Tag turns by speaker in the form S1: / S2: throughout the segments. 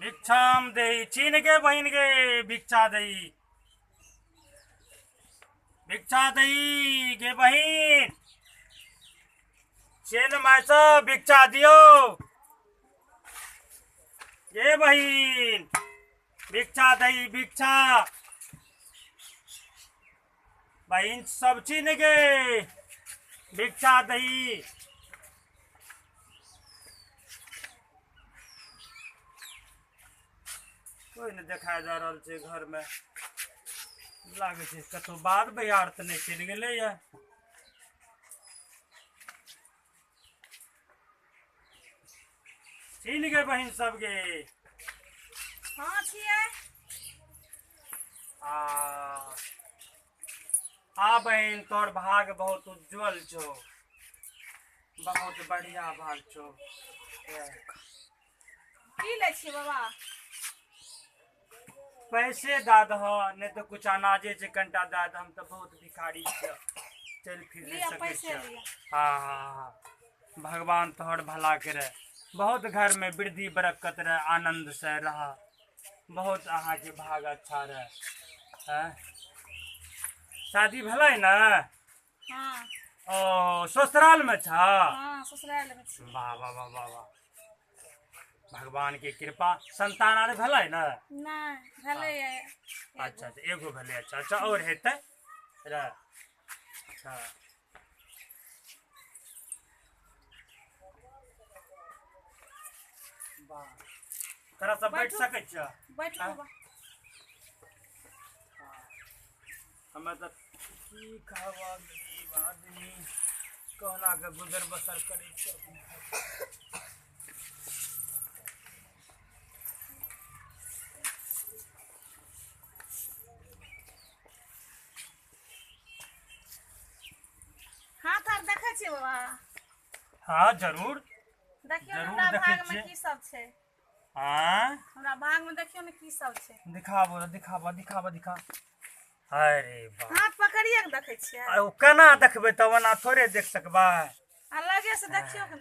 S1: भिक्षाम देई छीन के बहिन के भिक्षा देई, भिक्षा देई गे बहिन, चेन मायस भिक्षा दियो गे बहिन, भिक्षा देई भिक्षा बहिन सब छीन गे भिक्षा दही। कोई नहीं देखा जा रहा है घर में, लागे छै कतौ बाध बिहार तऽ नहि चलि गेलैया। छीन गे बहिन सबके।
S2: हाँ छियै।
S1: आ बहिन तोर भाग बहुत उज्जवल छौ, बहुत बढ़िया भाग छौ।
S2: की लै छियै बाबा?
S1: पैसे दऽ दह, नहि तऽ कुछ अनाजे छै कनिटा दऽ दह, हम तऽ बहुत भिखारी छियै, चलि फिर नहि
S2: लिअ
S1: सकै
S2: पैसे
S1: छियै।
S2: लिअ।
S1: हाँ हाँ हाँ, भगवान तोहर भला करे, बहुत घर में वृद्धि बरकत रहे, आनंद से रह, बहुत अहाँके भाग अच्छा रहे। हैं शादी भेलै ने?
S2: हाँ।
S1: ओ ससुराल में छ?
S2: हाँ ससुराल में छी।
S1: वाह वाह वाह वाह वाह, भगवान के कृपा। संतान आर भेलै ने?
S2: नहि भेलै।
S1: अच्छा अच्छा, एगो भेलै। अच्छा अच्छा, और हेतै रे। अच्छा वाह, तोरा सब बैठ सकै छियै?
S2: बैठू बाबा।
S1: हमे तऽ की कहबऽ, गरीब आदमी कहुना के गुजर बसर करै छै।
S2: हाथ आर देखै छियै बाबा?
S1: हाँ जरूर
S2: देखियौ
S1: जरूर
S2: हमरा
S1: देखै
S2: भाग में
S1: छियै।
S2: की सब छै।
S1: हाँ
S2: हमरा भाग में देखियौ ने की सब छै।
S1: दिखाबो दिखाबो दिखाबो दिखा। अरे वाह,
S2: हाथ पकड़िए के देखै छियै।
S1: ओ केना देखबै तब, ओना थोड़े देख सकबै।
S2: आ लगे से देखियौ ने।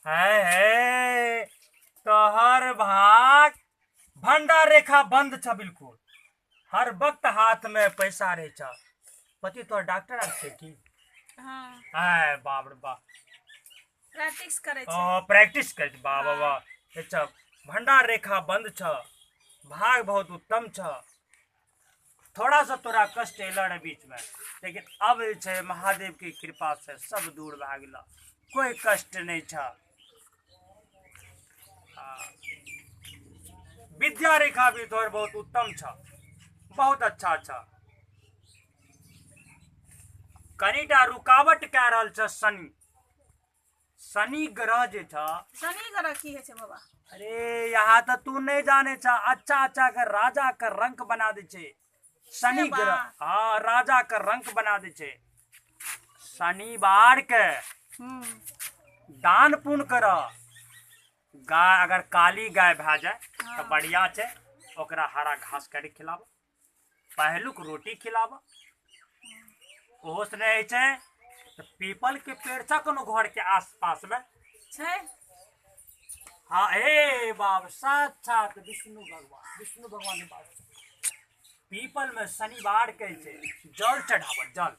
S1: है है, तोहर भाग भंडार रेखा बंद छ बिल्कुल, हर वक्त हाथ में पैसा रहे छ। पति तोहर डॉक्टर आर छै की?
S2: हाँ।
S1: है बाप रे बाप,
S2: प्रैक्टिस करै छै।
S1: ओ प्रैक्टिस करै छै। वाह वाह वाह। अच्छा भंडार रेखा बंद छ, भाग बहुत उत्तम छ। थोड़ा सा तोरा कष्ट एल रहे बीच में, लेकिन अब जे छै महादेव के कृपा से सब दूर भए गेल, कोई कष्ट नहीं छ। विद्या रेखा भी तोहर बहुत उत्तम छ, बहुत अच्छा छ। कनिटा रुकावट कए रहल छ शनि, शनि ग्रह जे छ।
S2: शनि ग्रह की होइ छै बाबा?
S1: अरे यहाँ तऽ तू नहीं जाने छ, अच्छा अच्छा के राजा के रंक बना दे छै शनि ग्रह। हाँ राजा के रंक बना दे छै। शनिवार के दान पुण्य कर, गाय अगर काली गाय भए जाए तऽ बढ़िया छै, ओकरा हरा घास काटि खिलाबऽ, पहलुक रोटी खिलाबऽ। ओहो से नहि होइ छै तऽ पीपल के पेड़ छ कोनो घर के आस पास में
S2: छै?
S1: हाँ हे बाप, साक्षात विष्णु भगवान, विष्णु भगवान के बात। पीपल में शनिवार के छै जल चढ़ाबऽ, जल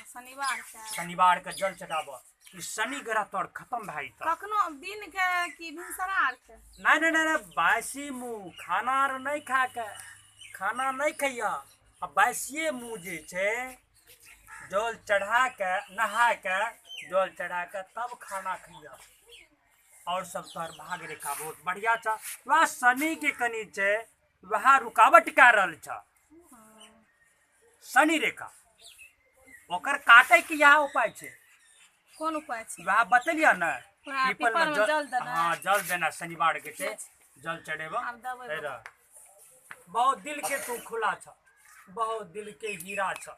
S2: शनिवार के,
S1: शनिवार के जल चढ़ाबऽ, ई शनि ग्रह तोर खत्म भए जेतौ।
S2: कखनो दिन के की भिनसरा आर के?
S1: नहीं नहीं नहीं, बासी मुँह खाना आर नहीं खा के, खाना नहीं खैया, आ बासिए मुँह जे छै जल चढ़ा के नहा के जल चढ़ा के तब खाना खैया। और सब तोहर भाग रेखा बहुत बढ़िया छ। वह शनि के कनि छै वह रुकावट कए रहल छ शनि रेखा, ओकर काटे के इएह उपाय छै।
S2: कोन उपाय छै?
S1: वएह बतेलियै ने,
S2: पीपल में जल देना।
S1: हाँ जल देना शनिवार के छै, जल चढ़ेबा। बहुत दिल के तू खुला छ, बहुत दिल के हीरा छ।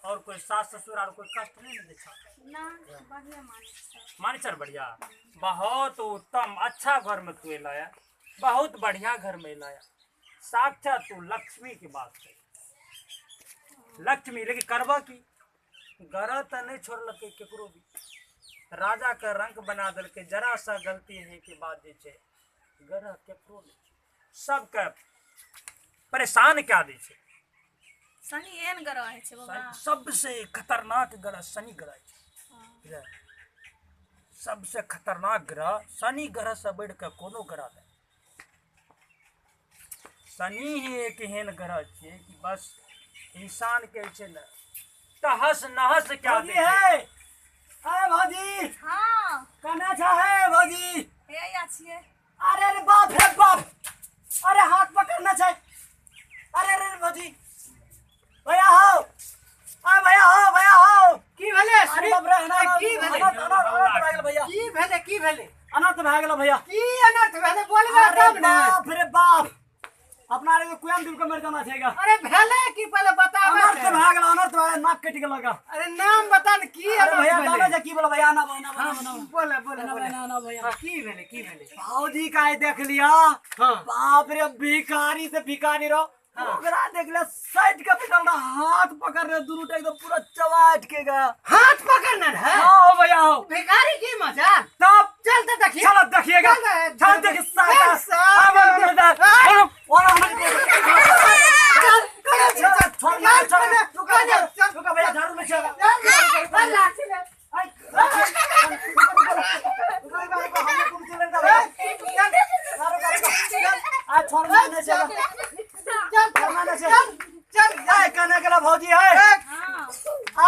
S1: और कोई सास ससुर और कोई कष्ट नहीं ने छ?
S2: ना, बढ़िया माने
S1: माने चल बढ़िया, बहुत उत्तम अच्छा घर में तू लाया, बहुत बढ़िया घर में लाया। साक्षात तू लक्ष्मी के बात है, लक्ष्मी। लेकिन करबा की ग्रह तो नहीं छोड़लकै केकरो भी। राजा के रंग बना देलकै। जरा सा गलती है के बाद जे छै ग्रह केकरो नहि छै, सबके परेशान कए दै छै।
S2: शनि एहन ग्रह होइ छै बाबा?
S1: सबसे खतरनाक ग्रह शनि ग्रह छै। बुझलियै? सबसे खतरनाक ग्रह शनि ग्रह से बढ़ि कऽ कोनो ग्रह नहि। शनि ही एक एहन ग्रह छै कि बस इंसान के छै ने तहस नहस कए
S3: भौजी
S1: दै छै।
S3: है, अरे भौजी।
S2: हाँ।
S3: कना छा है भौजी?
S2: हे या छियै।
S3: अरे अरे बाप रे बाप, अरे हाथ पकड़ना छै। अरे अरे भौजी, भैया हो, आ भैया हो, भैया हो।
S4: की भेलै?
S3: अरे बाप रे, अनर्थ,
S4: की भेलै?
S3: अनर्थ, अनर्थ, अनर्थ भए गेल भैया।
S4: की भेलै? की भेलै?
S3: अनर्थ भए गेल भैया।
S4: की अनर्थ भेलै? बोलबै
S3: अरे
S4: तब ने।
S3: बाप रे बाप, अपना रे कुएं डूब के मर जाना छैगा।
S4: अरे भेलै की पहिले बताबै।
S3: अनर्थ भए गेल, अनर्थ भए गेल, नाक कटि गेल गा।
S4: अरे नाम बता ने, की
S3: अरे
S4: अनर्थ
S3: भैया
S4: भेलै?
S3: जाने छै की बोला भैया, ना ना ना ना।
S4: बोले बोले
S3: ना
S4: बोले।
S3: ना ना भैया।
S4: हाँ, की भेलै? की भेलै?
S3: भौजी का आइ देख लिया।
S4: हाँ।
S3: बाप रे, भिखारी से भिखारी रहो।
S4: हाँ।
S3: ओकरा देख लिया साइड के पिटल रहा, हाथ पकड़ रहे दोनों टा एकदम पूरा चबाट के गा।
S4: हाथ पकड़ने रहे?
S3: हाँ हो भैया हो।
S4: भिखारी की मजा?
S3: तब
S4: चल तो देखिए।
S3: चलो देखिएगा।
S4: चल,
S3: चल देखिए सारा।
S4: चल,
S3: हाँ, बोलो, बोलो, बोलो। और हम
S4: चल, चल,
S3: चल,
S4: चल,
S3: छोड़,
S4: चल,
S3: छोड़,
S4: चल,
S3: रुको,
S4: चल, चल,
S3: रुको भैया, झाड़ू में चल।
S4: चल, चल, लाठी ले।
S3: रुको, रुको, रुको, हम लोग कुछ नहीं कर रहे। रुको, रुको, आज छोड़ना नहीं चला।
S4: चल,
S3: छोड़ना नहीं चला।
S4: चल, चल,
S3: आय कहने के लिए भौजी है।
S2: हाँ।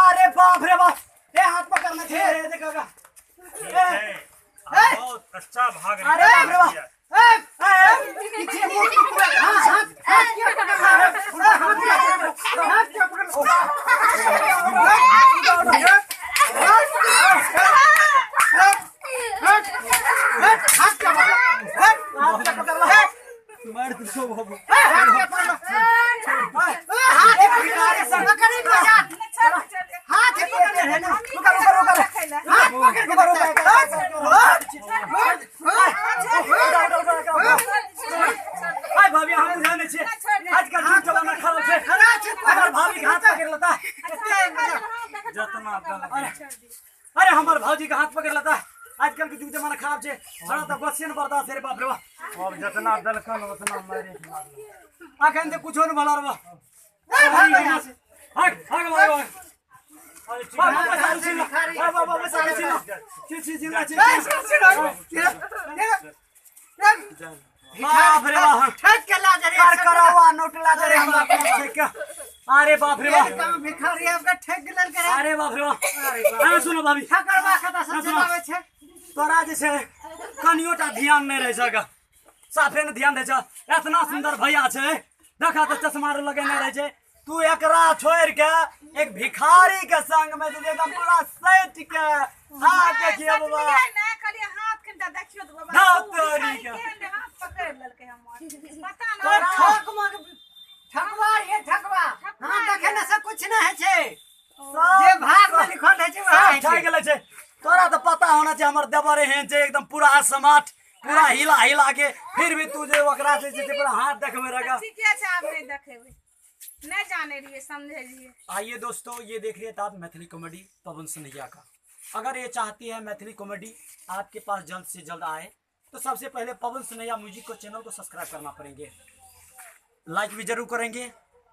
S3: अरे बाप रे बाप, ए हाथ पकड़ना छे, ए देखो का।
S1: ठीक है, आप बहुत अच्छा भाग
S3: अरे बाप रे बाप।
S4: ए,
S3: ए पीछे मुड़ के पूरा
S4: हाथ, हाथ, हाथ क्यों पकड़ रहा है? हाथ क्यों पकड़ रहा है? हाथ क्यों पकड़ रहा है? हाथ क्यों पकड़ रहा है?
S3: हाथ क्या पकड़ रहा है? मार दो बाबू।
S4: हाथ क्यों पकड़ रहा है? हाथ
S3: भिखारी संग।
S4: पकड़ी मजा।
S2: चल चल।
S4: हाथ पकड़ने रहे ना।
S3: रुको, रुको, रुको।
S4: हाथ पकड़ के
S3: रुको, रुको,
S4: हाथ
S3: आय भाभी, हम बुझा नहीं छे। आजकल जुग जमाना खराब छे। हमर भाभी के हाथ पकड़ लेता।
S1: जतना
S3: अरे हमर भौजी के हाथ पकड़ लेता। आजकल के जुग जमाना खराब छे। हमरा तऽ गोसियन बर्दाश्त रे बाप रे बाप।
S1: अब जतना दलखन उतना मारे के मारल।
S3: अखन तऽ कुछो नहि भला रे बाप।
S1: हट
S3: हट हट भाग भाग।
S1: अरे ठीक
S3: बाप
S1: है।
S3: बाप सारू छिन। बाप बाप सारू छिन। छी छी छिन छी। बाप रे बाप।
S4: ठक के ला जा रे।
S3: कर करवा नोट ला दे रे हमरा छै क्या। अरे बाप रे बाप।
S4: भिखारी आपका ठक गेल करे।
S3: अरे बाप रे बाप। अरे सुनो भाभी,
S4: ठकरवा के तऽ चलाबै छै।
S3: तोरा जे छै कनियोटा ध्यान नहि रहै छै गा। साफे ने ध्यान दै छै। एतना सुंदर भैया छै, देखा तऽ चश्मा आर लगेने रहै छै। तू एकरा छोड़ि के एक भिखारी के संग में जे एकदम पूरा सैट के हाथ देखिए बाबा।
S2: ने कहलियै हाथ कनिटा देखियौ तऽ बाबा।
S3: ना
S2: उ
S3: तोरी
S2: भिखारी
S3: के।
S2: केहन रहै, हाथ पकड़ि लेलकै हमर। पता नहि।
S3: तोरा
S4: ठकमा ठकवा ये ठकवा। हां देखे ने से कुछ ना है छै।
S3: सब
S4: जे भाग में लिखल है छै वएह
S3: सब
S4: है
S3: ठा
S4: छै।
S3: गेल छै। तोरा तऽ पता होना छै हमर देवर एहन छै एकदम पूरा स्मार्ट, पूरा हिला हिला के, फिर भी तू जे ओकरा से जे छै पूरा हाथ देखबे रखा।
S2: ठीके छै, आब नहि देखेबै। नहि जाने रहियै, समझे रहियै।
S3: आइए दोस्तों, ये देख रहे थे आप मैथिली कॉमेडी पवन सनैया का। अगर ये चाहती है मैथिली कॉमेडी आपके पास जल्द से जल्द आए तो सबसे पहले पवन सनैया म्यूजिक को चैनल को सब्सक्राइब करना पड़ेंगे, लाइक भी जरूर करेंगे,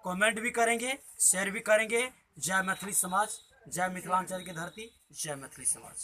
S3: कमेंट भी करेंगे, शेयर भी करेंगे। जय मैथिली समाज, जय मिथिलांचल की धरती, जय मैथिली समाज।